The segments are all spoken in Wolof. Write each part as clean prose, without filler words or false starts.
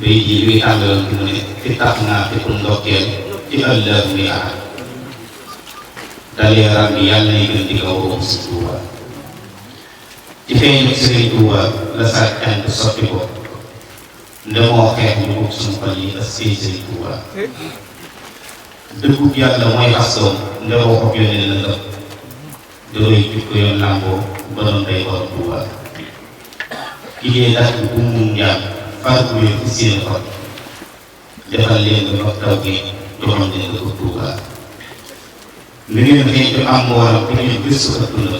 bay ji bi tàmbaloon bi mu ne fi tax naa fi pour ndokkeel ci ëllëg muy ahad daleeral bi yàlla nay gën di kaw wax si Tuuba ci feeñu Sëriñ Tuuba la sa cant sotti ko ndemoo xeex ñu bugg suñu xol yi ak sëy Sëriñ Tuuba dëggub yàlla mooy xastoom nderoo xob yónnee na lëpp doroy jukko yoon làmboo ba doon day borom Tuuba ki dee tax bu mum njaam faatu wéer ci seen xol defal leen nga ndox taw gi joxoon leen nga ko Tuuba li ngeen xeeñtu am mbooram te ngeen gëstu ëpp na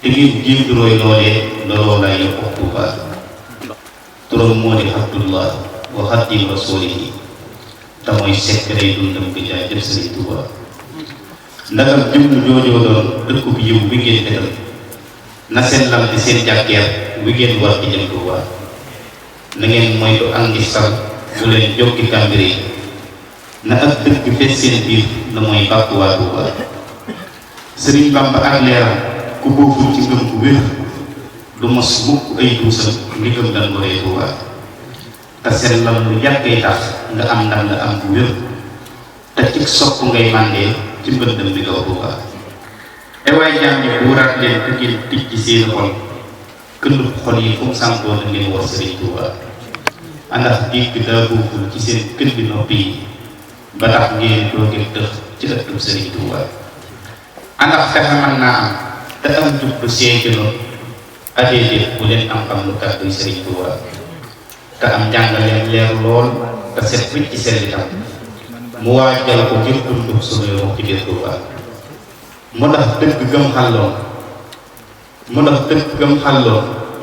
te ngeen jéem di roy loolee looloo lay yokk Tuuba turam moo di Abdullah wa xadim rasulihi te mooy sekk day dundam gi jaay jëf Sëriñ Tuuba ndagam jëmm joojoo doon dëkku bi yiw wi ngeen defal na seen lam di seen jàkkeer wi ngeen war di jëm Tuuba na ngeen moytu ak ngi sal bu leen jokki kàmbiri na ak dëkk fees seen biir na mooy bàkk waa Tuuba Sëriñ Bamba ak leeram ku bokkul ci ngëm ku wér du mos mukk ay duusam ngi gëm dan waree Tuuba te seen lam lu yàggay tax nga am ndam la am bu wér te ci sopp ngay màndee ci mbëndam bi kaw Tuuba ewaay jaam ñi buuraat leen te ngeen tij ci seen xol këllub xol yi fu mu sàmpoo na ngeen war Sëriñ Tuuba andax géej gi daa bokkul ci seen kër gi noppi yi ba tax ngeen toogee tëx ci ëttub Sëriñ Tuuba andax fexe mën naa am te am jub du seejaloo adéedéet bu leen am xam lu kàdduy Sëriñ Tuuba te am njàngaleem leer lool te set wicc ci seen itam mu waajal ko ngir dund suñuy wax ci biir Tuuba mu tax dëgg gëm xàlloon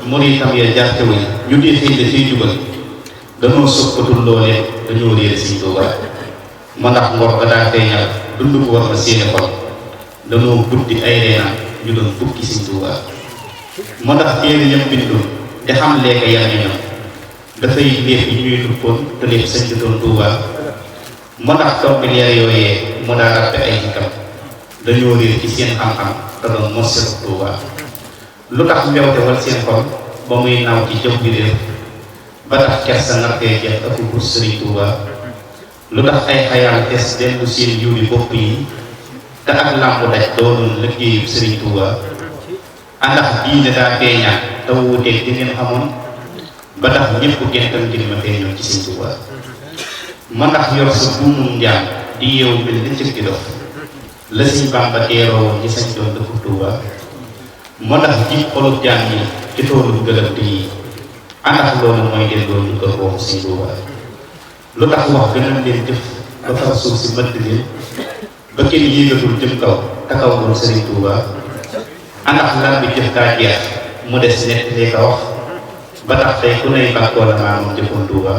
mu ni itam ya jaartewuñ ñu dee xëy dafay jubal danoo soppatul loolee dañoo réer Sëriñ Tuuba mu ndax ngor ga daa feeñal dund ko war na seeni xol danoo buddi ay reenam ñu doon bukki Sëriñ Tuuba mu ndax téere ñam bindoon te xam leeka yar ñam dafay léef yi ñuy duppoon te lépp sañ doon Tuuba mu ndax tombi leer yooyee mu daa ràppe ay jikam dañoo réer ci seen xam-xam te doon mos seen Tuuba lu tax mbewte wal seen xol ba muy naaw ci jëw bi réer ba tax kersa nartee jeex ëpp bu Sëriñ Tuuba lu tax ay xayaal des dellu seen yuuri bopp yi te ak làmbu daj doonoon liggéeyu Sëriñ Tuuba andax diine daa feeñaat te wuuteeg di ngeen xamoon ba tax ñëpp gentam ngir ma feeñoo ci Sëriñ Tuuba ma ndax yor sa buumum njaam di yeewu mel ni cëg di dof la Sëriñ Bamba teeroo woon ñi sañ doon dëkku Tuuba ma ndax jib xolub jaam yi ci toolu gëlëmt yi andax loolu mooy delloo ñu ko foofu Sëriñ Tuuba lu tax wax gënal leen jëf ba far suuf si mëdd leen ba kenn yéegatul jëm kaw te kaw doon Sëriñ Tuuba andax lan bi jëf kaa jeex mu des nett lee ka wax ba tax tey ku ney bàkkoo la maamam jëfoon Tuuba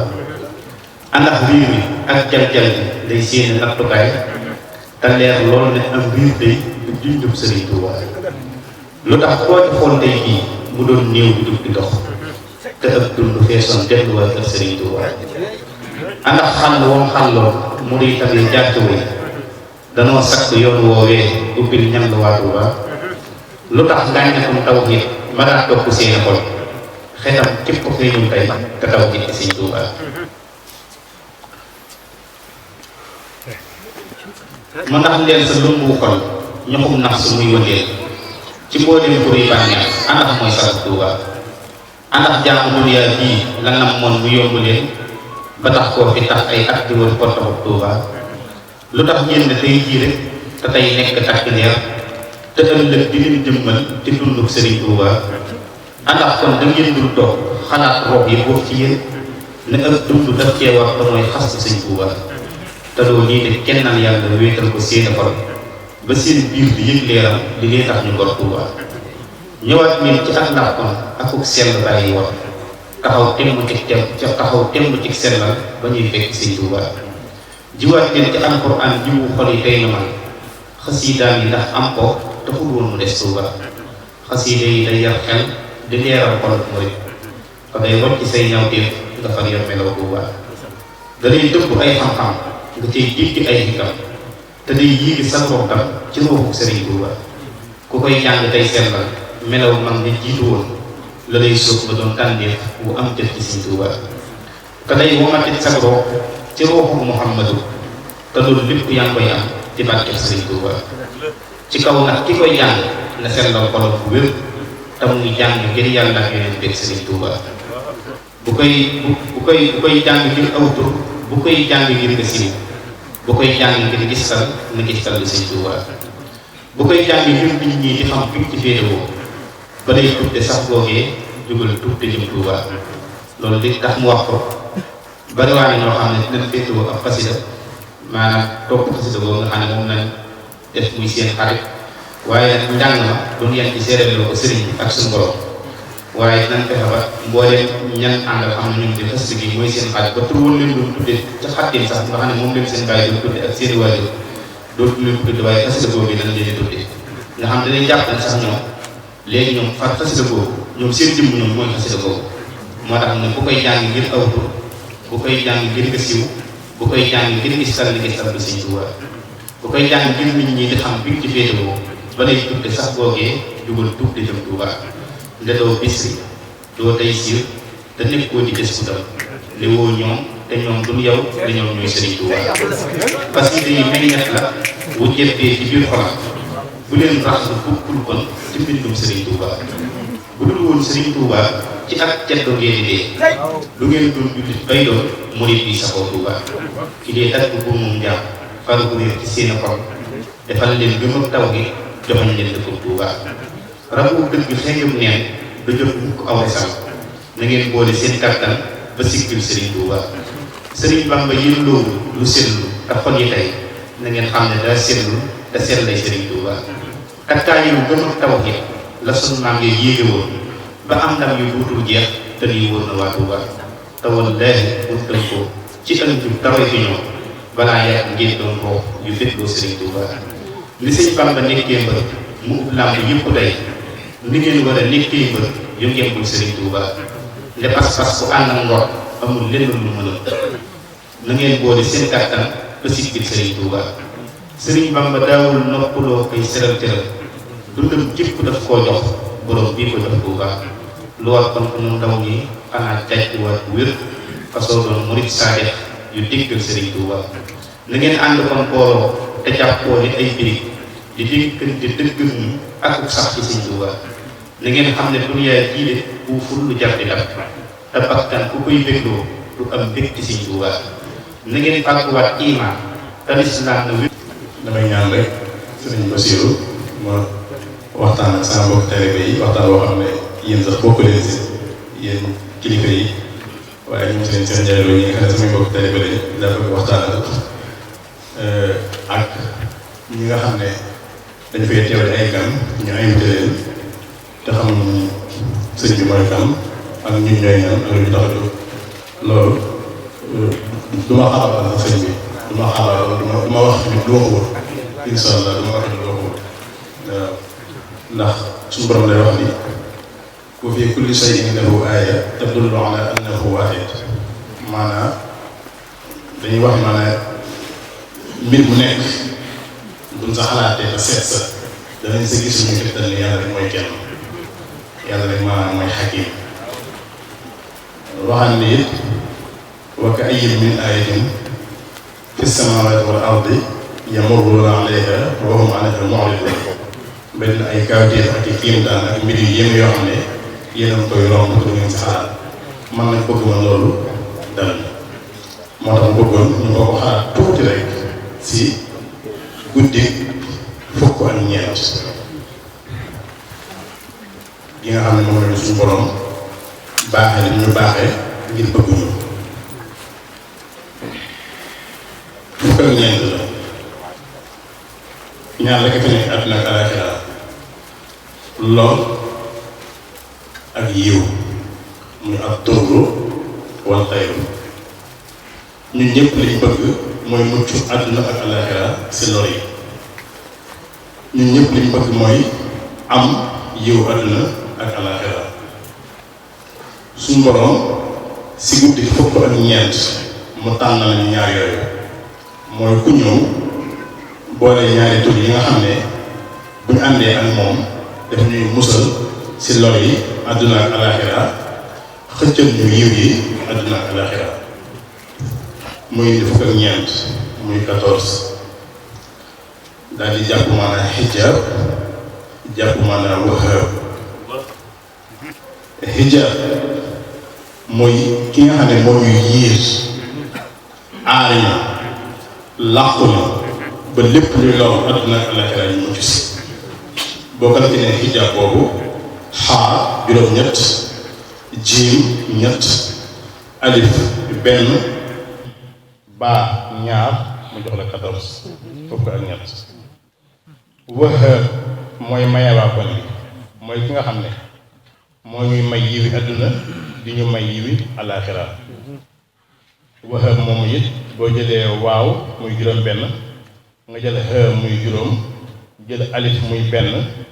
andax riir mi ak jal-jal bi day seeni nattukaay te leer loolu ne am riir day du junjub Sëriñ Tuuba lu tax koo ci xool tey bii mu doon néew bi dug di dox te ëpp dund feesoon delluwaat ak Sëriñ Tuuba andax xàll woom xàlloon mu di tamit jàccuwee danoo sakk yoon woowee ubbil ñam lu waa Tuuba lu tax ngàññatum taw gi ma daa topp seeni xol xetam képp feeñul tey te taw gi ci Sëriñ Tuuba ma ndax leen sa lumbu xol ñoxum nax su muy wëndeel ci mbooleem pour yi bànneex andax mooy sax Tuuba andax jaamu duniyaa bii la nam moon mu yomb leen ba tax koo fi tax ay at di wër portaxub Tuuba lu tax ngeen ne tey jii rek te tey nekk takk ndeer te ëllëg di leen jëmmal ci dundub Sëriñ Tuuba andax kon da ngeen dul toog xalaat rox yi boof ci yéen ne ak dund daf cee wax ba mooy xas Sëriñ Tuuba te doo lii de kennal yàlla wéetal ko seeni xol ba seen biir di yëg leeram li lee tax ñu gor Tuuba ñëwaat ngeen ci ak ndax kon akuk sell bàyyi wax taxaw temm ci sellal ba ñuy fekk Sëriñ Tuuba jiwaat ngeen ci alxuraan jiwu xol yi tey na man xasiidaan yi ndax am ko taxul woon mu des Tuuba xasiida yi day yar xel di leeral xol murit fa day wàcc say ñawteef nga far yor melaw Tuuba da lay dëpp ay xam-xam nga cay jéggi ay xikam te day yéegi sa roxtam ci ruuxu Sëriñ Tuuba ku koy jàng tey sellal melaw mag ni jiitu woon la lay sóob ba doon tànneef bu am jëf ci Sëriñ Tuuba te day womatit sa roo ci ruuxu Muhammadu te loolu lépp yaa ngi koy am ci barkeb Sëriñ Tuuba ci kaw nag ki koy jàng na sellal xolam bu wér te muy jàng ngir yàlla ak yeneen beeg Sëriñ Tuuba bu koy jàng ngir aw tur bu koy jàng ngir nga siiw bu koy jàng ngir gistal na gistal lu Sëriñ Tuuba bu koy jàng ngir nit ñi di xam fi ci féetewoo ba lay tudde sax googee jógal tudde jëm Tuuba loolu di tax mu wax ko bariwaane ñoo xam ne dinañ féetewoo ak xasida maanaam topp xasida boobu nga xam ne moom lañ def muy seen xarit waaye nag njàng ma doon yan ci séeréeloo ko sëriñ bi ak suñu borom waaye dinañ fexe ba mbooleem ñan àndal xam ne ñoom di xasida gi mooy seen xarit ba tur woon leen doon tudde ca xattin sax nga xam ne moom leen seen bàyyi doon tudde ak seeni waajur dootu leen ko tudde waaye xasida boobu dañ leen di tudde nga xam dañuy jàpp ne sax ñoom léegi ñoom far xasida boobu ñoom seen jëmm ñoom mooy xasida boobu moo tax ne bu koy jàng ngir aw tur bu koy jàng ngir nga siiw bu koy jàng ngir gistal li gistal du Sëriñ Tuuba bu koy jàng ngir nit ñi di xam bi ci féetewoo ba lay tudde sax googee jugal tudde jëm Tuuba nde doo bisri doo tey siir te nekkoo di des ku dam li woo ñoom te ñoom duñ yow te ñoom ñooy Sëriñ Tuuba parce que dañuy meññet la wu jebbee ci biir xolam bu leen rax lu kukkul kon ci mbindum Sëriñ Tuuba bu dul woon Sëriñ Tuuba ci ak ceddo ngeen di dee lu ngeen doon jullit bay doon murid bi saxoo Tuuba ki dee dagg bu moom jàmm faru bu réer ci seeni xol defal leen gëm ak taw gi joxañ leen dëkkum Tuuba rabu dëgg xeeñum neen du jot mukk aw resam na ngeen boole seen kàttan ba siggil Sëriñ Tuuba Sëriñ Bamba yéen loolu lu seetlu te xol yi tey na ngeen xam ne daa seetlu te seet lay Sëriñ Tuuba takkaayu gëm ak taw gi la sunu maam yi yéege woon ba am ndam yu duutul jeex te lii wóor na waa Tuuba te wallaahi mun tënk ko ci ëllëg tawee fi ñoom balaa yàgg ngeen doon roox yu fétloo Sëriñ Tuuba li Sëñ Bamba nekkee mbër mu ub làmb yëpp tey ni ngeen war a nekkee mbër yu ngembul Sëriñ Tuuba nde pas-pas bu ànd ak ngor amul lenn lu mënul na ngeen boole seen kàttan ba siggil Sëriñ Tuuba Sëriñ Bamba daawul noppaloo koy seral tëral dundam jëpp daf koo jox borom bii ko jox Tuuba lu war kon ko nu ndaw ñi xanaa jàjj waat wér fasoo doon murit saadex yu déggal Sëriñ Tuuba na ngeen ànd kon booloo te jàppoo ni ay birig di dénkante dëgg ñi ak sax ci Sëriñ Tuuba na ngeen xam ne duniyaa jii de buuful lu jar di dab te bakkan ku koy bégloo du am mbég ci Sëriñ Tuuba na ngeen fàgguwaat iman te lislaam na wér. damay ñaan rek Sëriñ Basiru ma waxtaan ak sama mbokk taalibe yi waxtaan boo xam ne yéen sax bokk leen si yéen kilifa yi waaye ñu ngi leen seen njëriñ ñi nga xam ne samay mbokk taalibe lañu daa bëgg waxtaan ak ñi nga xam ne dañ fay teewal ay gan ñu invité leen te xamuñ sëñ bi mooy kan ak ñun ñooy ñan ak lu ñu tax a jóg loolu du ma xaaral sax sëñ bi du ma xaaral du ma wax tamit lu ma ko wóor incha allah du ma wax tamit lu ma ko wóor waaw ndax suñu borom lay wax ni wa fi kulli shay'in lahu aaya tadullu ala annahu waahid maanaam dañuy wax maanaam mbir mu nekk buñ sa xalaatee te seet sa danañ sa gis ñu tegtal ni yàlla rek mooy kenn yàlla rek maanaam mooy xakim waxaan ni it wa ka ayyin min aayatin fi samaawaati wal ardi yamurruuna alayha wa hum anha mu'riduun benn ay kawteef ak i kiimtaan ak mbir yu yéeme yoo xam ne yéen a koy romb te ngeen si xalaat man nag bëgg ma loolu dal moo tax mu bëggoon ñu ko xalaat tuuti rek si guddi fukk ak ñeent gi nga xam ne moom la ñu suñu borom baaxee li ñu baaxee ngir bëgguñu fukk ak ñeent la ñaar la ko fi nekk àdduna ak alaaxira lool ak yiw muy ak turru wal xayru ñun ñëpp liñ bëgg mooy mucc àdduna ak alaaxira si lor yi ñun ñëpp liñ bëgg mooy am yiw àdduna ak alaaxira suñu borom si guddi fukk ak ñeent mu tànn nañu ñaar yooyu mooy ku ñëw boole ñaari tur yi nga xam ne bu ñu àndee ak moom daf ñuy musal si lor yi àdduna ak alaaxira xëccal ñu yiw yi àdduna ak alaaxira muy indi fukk ak ñeent muy 14 daal di jàpp maanaam xijaab jàpp maanaam wahaab. xijaab mooy ki nga xam ne moo ñuy yiir aar ñu làqu ñu ba lépp luy lor àdduna ak àllaaxira ñu mucc si boo ko defee ne xijaab boobu xaa juróom-ñett jiim ñett alif benn baa ñaar mu jox la 14 fukk ak ñett. wahaab mooy mayewaakoon bi mooy ki nga xam ne moo ñuy may yiwi àdduna di ñu may yiwi àllaaxira. wahaab moomu it boo jëlee waaw muy juróom benn nga jël ha muy juróom jël alif muy benn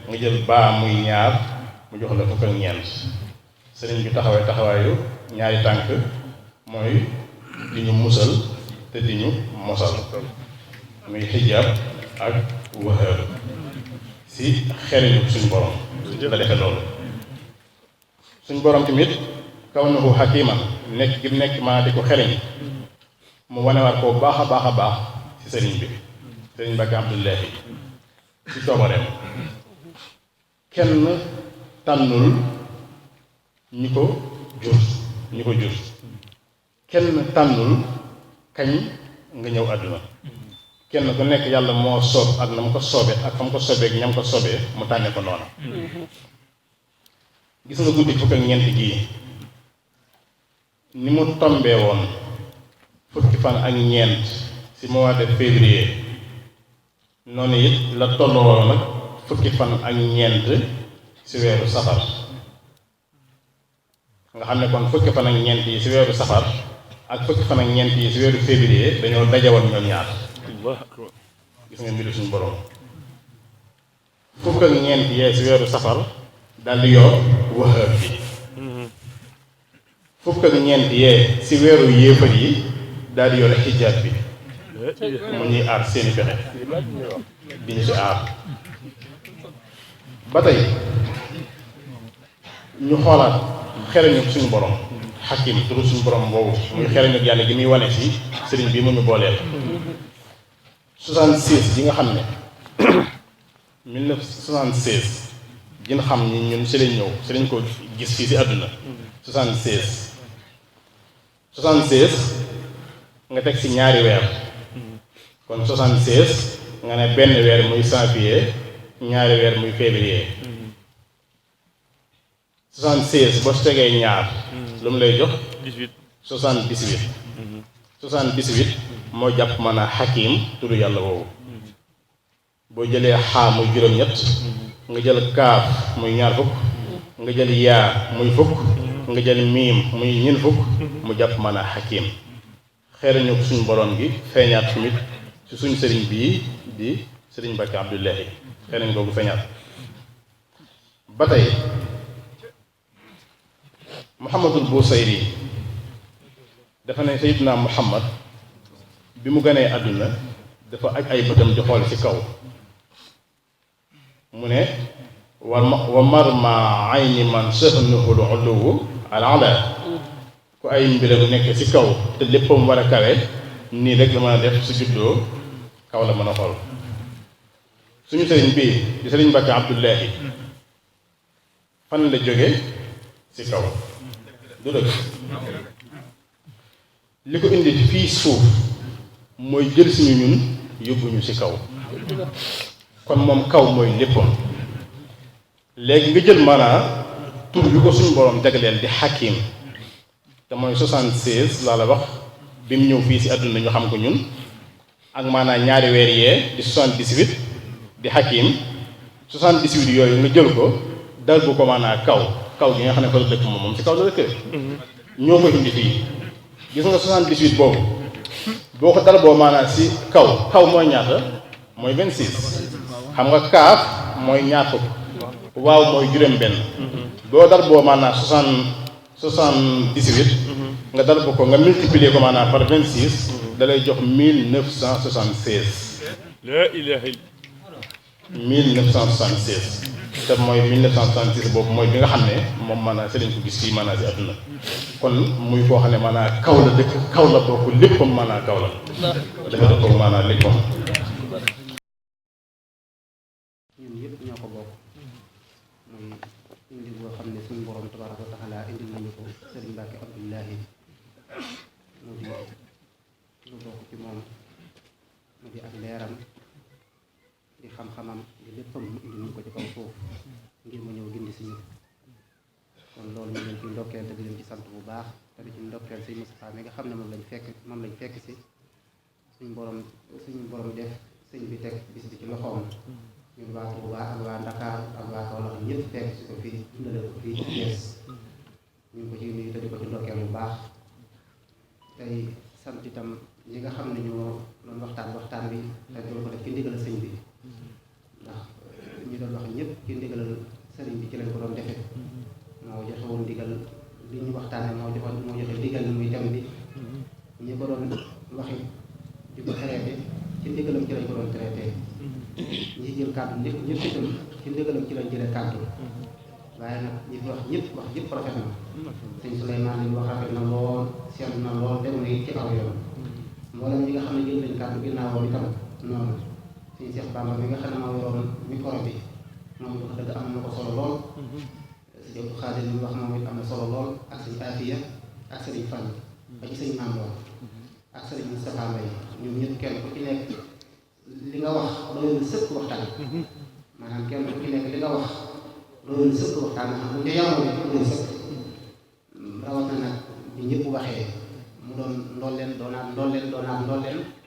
nga jël baa muy ñaar mu jox la fukk ak ñeent. sëriñ bi taxawee taxawaayu ñaari tànk mooy di ñu musal te di ñu mosal muy xijaab ak wahaab si xeriñu suñu borom la defe loolu. suñu borom tamit kaw na ko xakiman nekk gi nekk maa di ko xeriñ mu wanewaat ko baax a baax a baax ci sëriñ bi sëriñ Mbàkke Abdullahi ci coobareem kenn tànnul ñi ko jur kenn tànnul kañ nga ñëw àdduna kenn ku nekk yàlla moo soob ak na mu ko soobee ak fa mu ko soobee ak ñam ko soobee mu tànne ko noona. gis nga guddi fukk ak ñeent gii ni mu tombee woon fukki fan ak ñeent ci mois de février noonu it la tolloo nag fukki fan ak ñeent ci weeru safar nga xam ne kon fukki fan ak ñeent yi ci weeru safar ak fukki fan ak ñeent yi ci weeru février dañoo dajewoon ñoom ñaar. gis nga mbiru suñu borom fukk ak ñeent yee ci weeru safar daal di yor wahaab bi fukk ak ñeent yee ci weeru yéefar yi daal di yor xijaab bi mu ñuy aar seeni pexe di ñu ci aar. ba tey ñu xoolaat xereñu suñu borom xakim turu suñu borom boobu muy xereñu yàlla gi muy wane ci sëriñ bi mu ñu booleel 66 yi nga xam ne 1976 gën xam ñi ñun ci lañ ñëw ci lañ ko gis fii ci àdduna 76 nga teg ci ñaari weer kon 76 nga ne benn weer muy janvier ñaari weer muy février 76 boo ci tegee ñaar lu mu lay jox 78 moo jàpp mën a xakim turu yàlla woowu boo jëlee xaa muy juróom-ñett nga jël kaaf muy ñaar fukk nga jël yaa muy fukk nga jël miim muy ñeent fukk mu jàpp mën a xakim xeerañu suñu borom gi feeñaat tamit ci suñu sëriñ bii di sëriñ Mbàkke Abdullahi xeerañ googu feeñaat ba tey Muhammadul Busayri dafa ne Sayyidina Muhammad bi mu ganee àdduna dafa aj ay bëtam di xool ci kaw mu ne wa marma ayni man sha'nuhul uluwu al-ala ku ay mbiram nekk ci kaw te léppam war a kawe nii rek la mën a def su juddoo kaw la mën a xool. suñu sëriñ bii di sëriñ Mbàkke Abdullahi fan la jóge ci kaw du dëgg li ko indi fii suuf mooy jël suñu ñun yóbbuñu ci kaw kon moom kaw mooy léppam léegi nga jël maanaa tur bi ko suñu borom jagleel di xakim te mooy 76 laa la wax bi mu ñëw fii ci àdduna ñu xam ko ñun ak maanaa ñaari weer yee di 78 di xakim 78 yooyu nga jël ko dal bu ko maanaa kaw gi nga xam ne fa la dëkk moom ci kaw la dëkk ñoo ko indi fii gis nga 78 boobu boo ko dal boo maanaa ci kaw mooy ñaata mooy 26 xam nga kaaf mooy ñaar fukk waaw mooy juróom benn boo dal boo maanaa 78 nga dal ko nga multiplier ko maanaa par 26 da lay jox 1976 la ilaha illa 1976 te mooy 1976 boobu mooy bi nga xam ne moom maanaam si lañ ko gis fii maanaam si àdduna kon muy koo xam ne maanaam kaw la dëkk kaw la bokk léppam maanaam kaw la dafa dëkk ko maanaam léppam. ñun yëpp ñoo ko bokk muy indi boo xam ne suñu borom tabaaraka wa taala indil nañu ko Sëriñ Mbàkke Abdullahi mu di lu bokk ci moom mu di ak leeram di xam-xamam di léppam mu indi nañu ko ci kaw suuf ngir mu ñëw gindi si ñu kon loolu ñu leen ci ndokkeel te di leen ci sant bu baax te di ci ndokkeel Sëriñ Moustapha mi nga xam ne moom lañ fekk si suñu borom def sëñ bi teg bis bi ci loxoom ñun waa Touba ak waa Dakar ak waa Kaolack ñëpp fekk si ko fii dundale ko fii ci Thiès ñu ngi ko ci nuyu te di ko ci ndokkeel bu baax tey sant itam ñi nga xam ne ñoo doon waxtaan bi te doon ko def ci ndigalal sëñ bi ndax ñu doon wax ñëpp ci ndigalal sëriñ bi ci lañ ko doon defee moo joxe woon ndigal li ñu waxtaane moo joxe ndigal li muy dem bi ñi ko doon waxi di ko traité ci ndigalam ci lañ ko doon traité ñi jël kàddu ñëpp itam ci ndigalam ci lañ jëlee kàddu waaye nag ñi fi wax ñëpp rafet na sëñ Souleymane li wax rafet na lool seet na lool dem na ci aw yoon mboolem ñi nga xam ne jël nañ kàddu ginnaawam itam noonu sëñ Cheikh Bamba mi nga xam ne moo yoroon micro bi moom it wax dëgg am na ko solo lool sëñ Abdou Khadir li wax moom it am na solo lool ak sëñ Afiya ak sëriñ Fall ak sëñ Mamour ak sëriñ Moustapha Mbaye ñoom ñëpp kenn ku ci nekk li nga wax doyul sëkk waxtaan maanaam kenn ku ci nekk li nga wax doyul sëkk waxtaan nga xam bu ñu yamoon doyul sëkk rawat na nag bi ñëpp waxee mu doon ndolleen doonaat ndolleen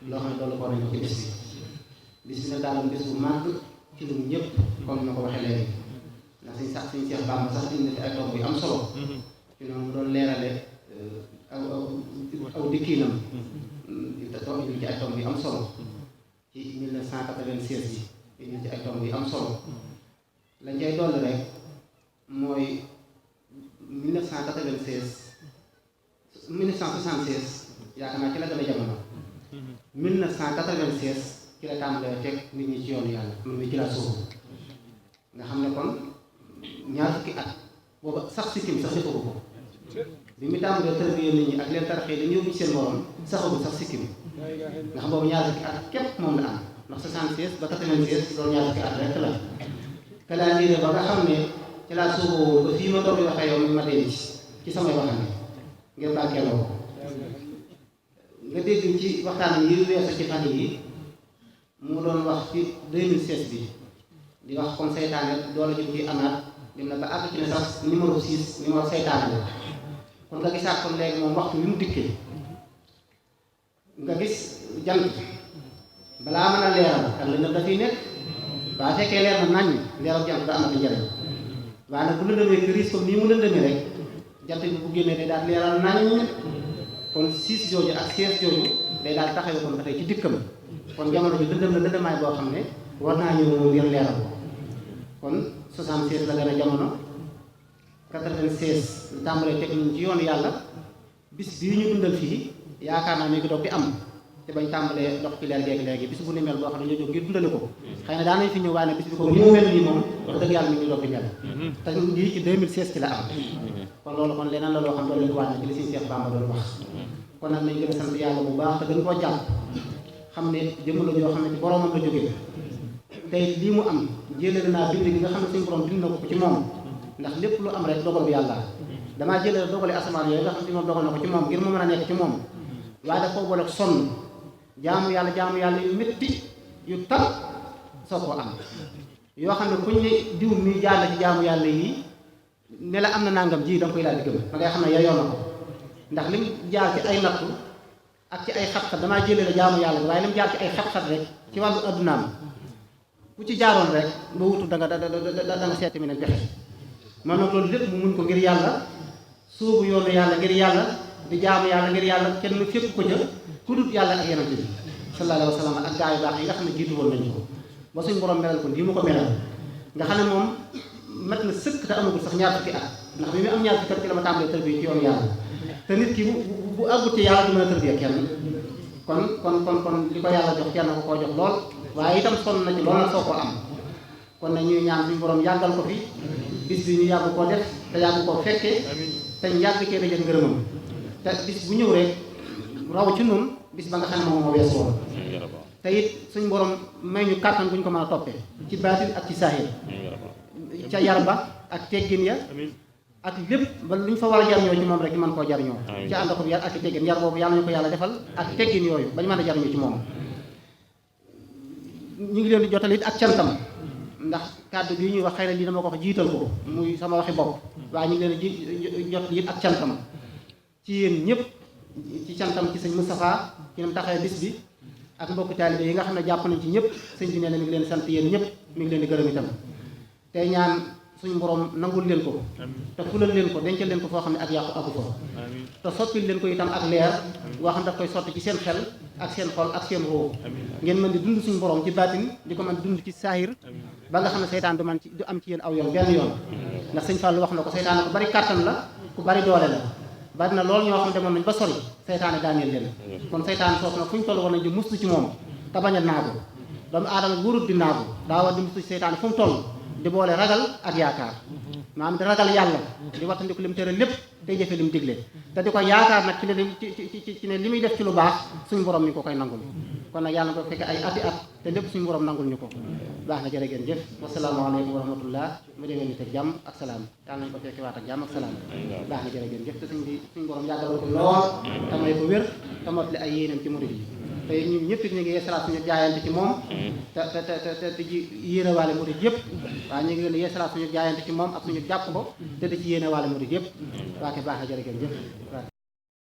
loo xam ne doolu ko nañ ko ci bis bi nag daa doon bis bu màgg ci lu ñëpp comme na ko waxee léegi ndax suñ Seex Bàmba sax indi ci ay tomb yu am solo ci noonu mu doon leerale aw dikkiinam indi ci ay tomb yu am solo ci 1996 bi indi ci ay tomb yu am solo lañ cay dolli rek mooy 1976 yaakaar naa ci la gën a jamono 1996 ci la tàmbalee teg nit ñi ci yoonu yàlla man mi ci laa sóobu nga xam ne kon ñaar fukki at booba sax sikkim sax defagu ko bi mu tàmbalee tërbiya nit ñi ak leen taraxee dañu yóbbu seen morom saxagu sax sikkim nga xam boobu ñaar fukki at képp moom la am ndax 76 ba 96 loolu ñaar fukki at rek la calendrier ba nga xam ne ci laa sóoboo ba fii ma toog di waxee yow mi ma denc ci samay waxane ngir bàkkeeloo ko nga dégg ci waxtaan yi weesu ci fan yi mu doon wax ci 2016 bi di wax comme seytaane doole ji ci amaat dem na ba àgg ci ne sax numéro 6 numéro seytaane la kon nga gisaat kon léegi moom waxtu wi mu dikkee nga gis jant balaa mën a leeral ak lëndëm dafiy nekk waa fekkee leer na naññ leeral jant da amati njëriñ waaye nag bu lëndëmee këriis comme nii mu lëndëmee rek jant bi bu génnee day daal leeral naññ kon 6 jooju ak 16 jooju day daal taxawee kon ba tey ci dikkam kon jamono bi lëndëm na lëndëmaay boo xam ne war naa ñëw ngir leeral ko kon 76 la gën a jamono 96 lu tàmbalee teg ñu ci yoonu yàlla bis bii ñu dundal fii yaakaar naa mi ngi doog di am te bañ tàmbalee dox ci leer geeg léegi bis bu ni mel boo xam ne ñoo jóg ngir dundale ko xëy na daan nañ fi ñëw waaye nag bis bi ko ni mu mel nii moom wax dëgg yàlla mi ngi doog di mel te lii ci 2016 ci la am kon loolu kon leneen la loo xam doon leen wàññi ci li Sëñ Seex Bàmba doon wax kon nag nañ gën a sant yàlla bu baax te gën koo jàpp xam ne jëmm la joo xam ne ci boromam la jógee tey lii mu am jëlee naa bind gi nga xam ne suñu borom bind na ko ci moom ndax lépp lu am rek dogal bu yàlla damaa jëlee dogale asamaan yooyu nga xam ne moom dogal na ko ci moom ngir mu mën a nekk ci moom waaye daf koo boole sonn jaamu yàlla yu métti yu tar soo koo am yoo xam ne kuñ ne diw mi jaar na ci jaamu yàlla yi ne la am na nangam ji da nga koy daal di gëm da ngay xam ne yeyoo na ko ndax lim jaar ci ay nattu ak ci ay xat-xat damaa jëlee la jaamu yàlla waaye lim jaar ci ay xat-xat rek ci wàllu addunaam ku ci jaaroon rek nga wutu da nga seeti mi ne pexe man nag loolu lépp mu muñ ko ngir yàlla sóobu yoonu yàlla ngir yàlla di jaamu yàlla ngir yàlla kenn fépp ko jël ku dut yàlla ak yonent bi sallallahu alayhi wa sallam ak gaa yu baax yi nga xam ne jiitu woon nañu ko ba suñ borom melal ko nii mu ko melal nga xam ne moom mat na sëkk te amagul sax ñaar fukki at ndax bi mu am ñaar fukki at ci la ma tàmbalee tërbiya ci yoonu yàlla te nit ki bu àggut ci yàlla du mën a tërbiya kenn kon li ko yàlla jox kenn ko koo jox lool waaye itam sonn na ci lool na soo ko am kon nag ñuy ñaan suñu borom yàggal ko fi bis bi ñu yàgg koo def te yàgg koo fekke te ñu yàgg cee daje ngërëmam te bis bu ñëw rek raw ci nun bis ba nga xam ne moom moo wees woon te it suñu borom may ñu kàttan bu ñu ko mën a toppee ci baatin ak ci saahir ca yar ba ak teggin ya ak lépp ba lu ñu fa war a jariñoo ci moom rek ñu mën koo jariñoo ci ànd ko yar ak i teggin yar boobu yàlla ñu ko yàlla defal ak teggin yooyu ba ñu mën a jariñoo ci moom ñu ngi leen di jotal it ak cantam ndax kàddu gi ñuy wax xëy na lii dama ko wax jiital ko muy sama waxi bopp waaye ñu ngi leen di jot it ak cantam ci yéen ñëpp ci cantam ci sëñ Moustapha ci nam taxawee bis bi ak mbokku taalibe yi nga xam ne jàpp nañ ci ñëpp sëñ bi nee na mi ngi leen sant yéen ñëpp mi ngi leen di gërëm itam tey ñaan suñu borom nangul leen ko te fulal leen ko dencal leen ko foo xam ne ak yàqu agu fa te soppil leen ko itam ak leer boo xam ne daf koy sotti ci seen xel ak seen xol ak seen roo ngeen mën di dund suñu borom ci baatin di ko mën di dund ci saahir ba nga xam ne seytaan du am ci yéen aw yoon benn yoon ndax sëñ Fallou wax na ko seytaan ku bari kàttan la ku bari doole la bari na loolu ñoo xam ne demoon nañ ba sori seytaane daaneel leen kon seytaane soosu nag fu ñu toll war nañ di mustu ci moom te bañ a naagu doomu aadama wurut di naagu daa war di mustu ci seytaane fu mu toll di boole ragal ak yaakaar maanaam di ragal yàlla di wattandiku lim tere lépp tey jëfe lim digle te di ko yaakaar nag ci ne li muy def ci lu baax suñu borom mi ko koy nangul kon nag yàlla na ko fekke ay ati at te lépp suñu borom nangul ñu ko baax na jërë ngeen jëf wasalaamaaleykum wa rahmatullah mu déwén nit ak jàmm ak salaam yàlla nañu ko fekke waat ak jàmm ak salaam baax na jërë ngeen jëf te suñu borom yàggal ko lool te may ko wér te motali ay yéenam ci murid yi te ñun ñëpp ñu ngi yeesalaat suñu jaayante ci moom te ci yéenewaale murid yëpp waaw ñu ngi leen di yeesalaat suñu jaayante ci moom ak suñu jàpp ko te di ci yéenewaale murid yëpp waa ke baax na jërë ngeen jëf